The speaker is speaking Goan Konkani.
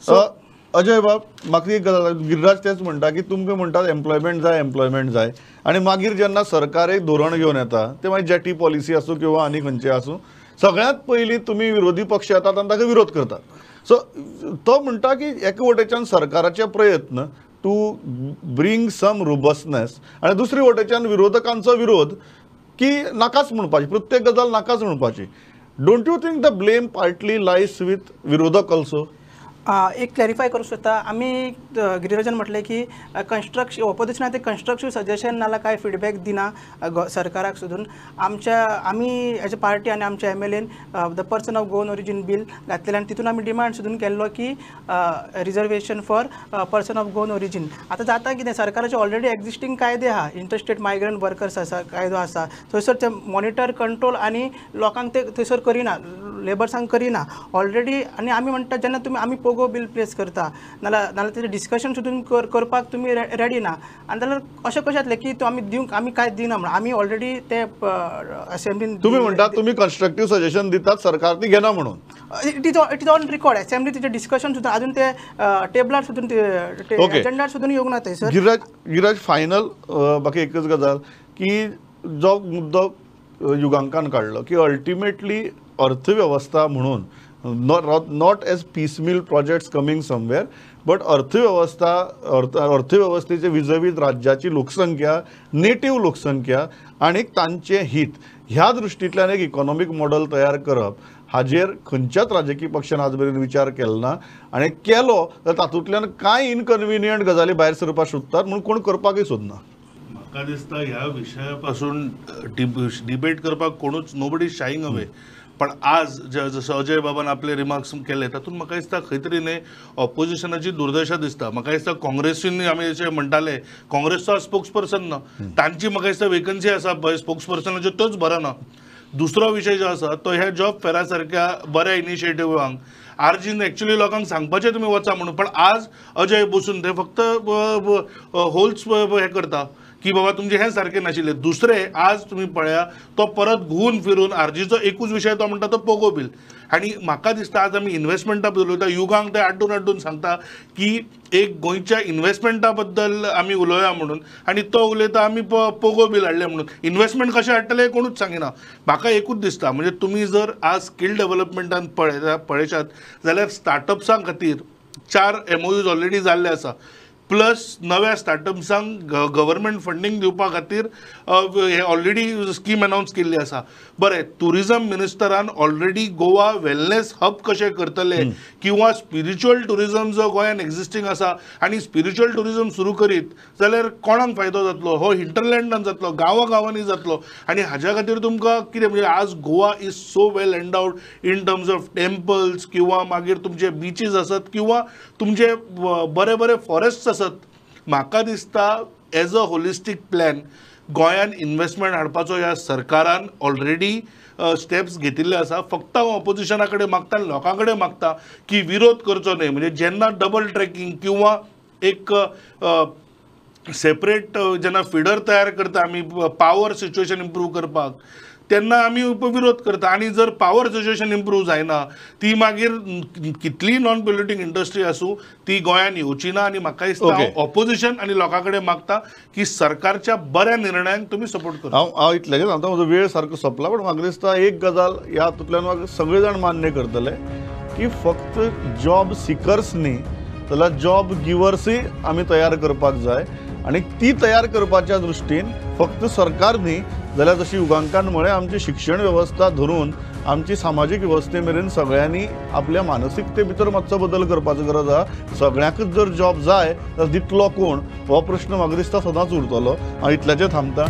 अजय बाब, म्हाका एक गजाल, गिरिराज तेच म्हणटा की तुमकां म्हणटात एम्प्लॉयमेंट जाय, एम्प्लॉयमेंट जाय, आनी मागीर जेन्ना सरकार एक धोरण घेवन येता तें मागीर जेटी पॉलिसी आसूं किंवा आनी खंयची आसूं, सगळ्यांत पयलीं तुमी विरोधी पक्ष येतात आनी ताका विरोध करतात. सो तो म्हणटा की एका वटेच्यान सरकाराचे प्रयत्न टू ब्रिंग सम रोबस्टनेस आनी दुसरे वटेच्यान विरोधकांचो विरोध की नाकाच म्हणपाची, प्रत्येक गजाल नाकाच म्हणपाची. Don't you think the blame partly lies with विरोधक ऑल्सो? एक क्लॅरिफाय करूंक सोदता. आमी गिरिराजान म्हटलें की कन्स्ट्रक्शन ऑपोजिशनान ते कन्स्ट्रक्टीव सजेशन नाल्यार कांय फिडबॅक दिना सरकाराक सोदून. आमच्या आमी एज अ पार्टी आनी आमच्या MLAन the person of Goan origin bill घातलेलें आनी तितून आमी डिमांड सोदून केल्लो की reservation for person of Goan origin. आतां जाता कितें, सरकाराचे ऑलरेडी एग्जिस्टींग कायदे आहा, इंटरस्टेट मायग्रंट वर्कर्स आसा कायदो आसा, थंयसर ते मॉनिटर कंट्रोल आनी लोकांक ते थंयसर करिना, लेबर्सांक करिना ऑलरेडी. आनी आमी म्हणटा जेन्ना तुमी आमी पोगो बील प्लेस करता नाल्यार तेजें डिस्कशन सुद्दां करपाक तुमी रेडी ना, आनी जाल्यार अशें कशें जातलें की आमी दिवंक आमी कांय दिना म्हणून आमी ऑलरेडी ते असेंब्लीन. तुमी म्हणटा तुमी कन्स्ट्रक्टीव सजेशन दितात, सरकार ती घेना म्हणून. It is on record. Assembly तेजें डिस्कशन सुद्दां अजून ते टेबलार सुद्दां एजेंडार सुद्दां येवंक ना थंयसर. गिरिराज, फायनल बाकी एकच गजाल की जो मुद्दो युगांकान काडलो की अल्टिमेटली अर्थवेवस्था म्हणून not as piecemeal projects coming somewhere, but अर्थवेवस्था, अर्थवेवस्थेचे विजवीज राज्याची लोकसंख्या, नेटीव लोकसंख्या आनी तांचें हित ह्या दृश्टींतल्यान एक इकॉनॉमीक मॉडल तयार करप हाजेर खंयच्याच राजकीय पक्षान आज मेरेन विचार केलो ना, आनी केलो जाल्यार तातूंतल्यान कांय इनकन्विनियंट गजाली भायर सरपाक सोदतात म्हूण कोण करपाकय सोदना. म्हाका दिसता ह्या विशया पासून डिबेट करपाक कोणूच नोबडी शायिंग अवे. पण आज जसं अजय बाबान आपले रिमार्क्स केले तातूंत म्हाका दिसता खंय तरी न्ही ऑपोजिशनाची दुर्दशा दिसता. म्हाका दिसता काँग्रेसीन आमी जशें म्हणटाले काँग्रेसचो स्पोक्स पर्सन ना, तांची म्हाका दिसता वेकन्सी आसा स्पोक्स पर्सनाच्यो त्योच भरना. दुसरो विशय जो आसा तो ह्या जॉब फेरा सारक्या बऱ्या इनिशिएटिव्हांक आरजीन एक्चुअली लोकांक सांगपाचें तुमी वचा म्हणून, पण आज अजय बसून ते फक्त होल्स हे करता की बाबा तुमचें हें सारकें नाशिल्लें. दुसरें आज तुमी पळया तो परत घुंवून फिरून आरजीचो एकूच विशय तो म्हणटा तो पोगो बील. आनी म्हाका दिसता आज आमी इन्वेस्टमेंटा बद्दल उलयता, युगांक ते आड्डून आड्डून सांगता की एक गोंयच्या इन्वेस्टमेंटा बद्दल आमी उलोवया म्हणून, आनी तो उलयता आमी पोगो बील हाडलें म्हणून. इन्वेस्टमेंट कशें हाडटलें कोणूच सांगिना. म्हाका एकूच दिसता म्हणजे तुमी जर आज स्कील डेवलपमेंटान पळयशात जाल्यार स्टार्टअप्सां खातीर 4 MOUs already जाल्ले आसा, प्लस नव्या स्टार्टअप्सांक गव्हर्मेंट फंडींग दिवपा खातीर हे ऑलरेडी स्कीम अनावन्स केल्ली आसा. बरें, ट्युरिजम मिनिस्टरान ऑलरेडी गोवा वेलनेस हब कशें करतले किंवा स्पिरिच्युअल ट्युरिजम जो गोंयान एग्जिस्टींग आसा आनी स्पिरिच्युअल ट्युरिजम सुरू करीत जाल्यार कोणाक फायदो जातलो, हो हिंटरलँडान जातलो, गांवा गांवांनी जातलो. आनी हाज्या खातीर तुमकां कितें म्हणजे आज Goa is so well endowed in terms of temples किंवा मागीर तुमचे बिचीस आसत किंवा तुमचे बरे बरे फॉरेस्ट्स आसत. म्हाका दिसता एज अ होलिस्टीक प्लॅन गोंयान इन्वेस्टमेंट हाडपाचो ह्या सरकारान ऑलरेडी स्टेप्स घेतिल्ले आसा. फक्त हांव ऑपोजिशना कडेन मागता, लोकां कडेन मागता की विरोध करचो न्हय. म्हणजे जेन्ना डबल ट्रॅकिंग किंवा एक सेपरेट जेन्ना फिडर तयार करता आमी पावर सिच्युएशन इम्प्रूव करपाक तेन्ना आमी विरोध करता, आनी जर पावर सिच्युएशन इम्प्रूव जायना ती मागीर कितलीय नॉन पोल्युटींग इंडस्ट्री आसूं ती गोंयान येवची ना. आनी म्हाका दिसता ऑपोजिशन आनी लोकां कडेन मागता की सरकारच्या बऱ्या निर्णयांक तुमी सपोर्ट करा. हांव इतलेंच सांगता, म्हजो वेळ सारको सोंपला, पण म्हाका दिसता एक गजाल ह्या हातूंतल्यान म्हाका सगळे जाण मान्य करतले की फक्त जॉब सिकर्स न्ही जाल्यार जॉब गिवर्सूय आमी तयार करपाक जाय, आनी ती तयार करपाच्या दृश्टीन फक्त सरकार न्ही जाल्यार जशी युगांकान म्हळें आमची शिक्षण वेवस्था धरून आमची सामाजीक वेवस्थे मेरेन सगळ्यांनी आपल्या मानसिकते भितर मातसो बदल करपाचो गरज आसा. सगळ्यांकूच जर जॉब जाय जाल्यार दितलो कोण हो प्रश्न म्हाका दिसता सदांच उरतलो. हांव इतल्याचेर थांबता.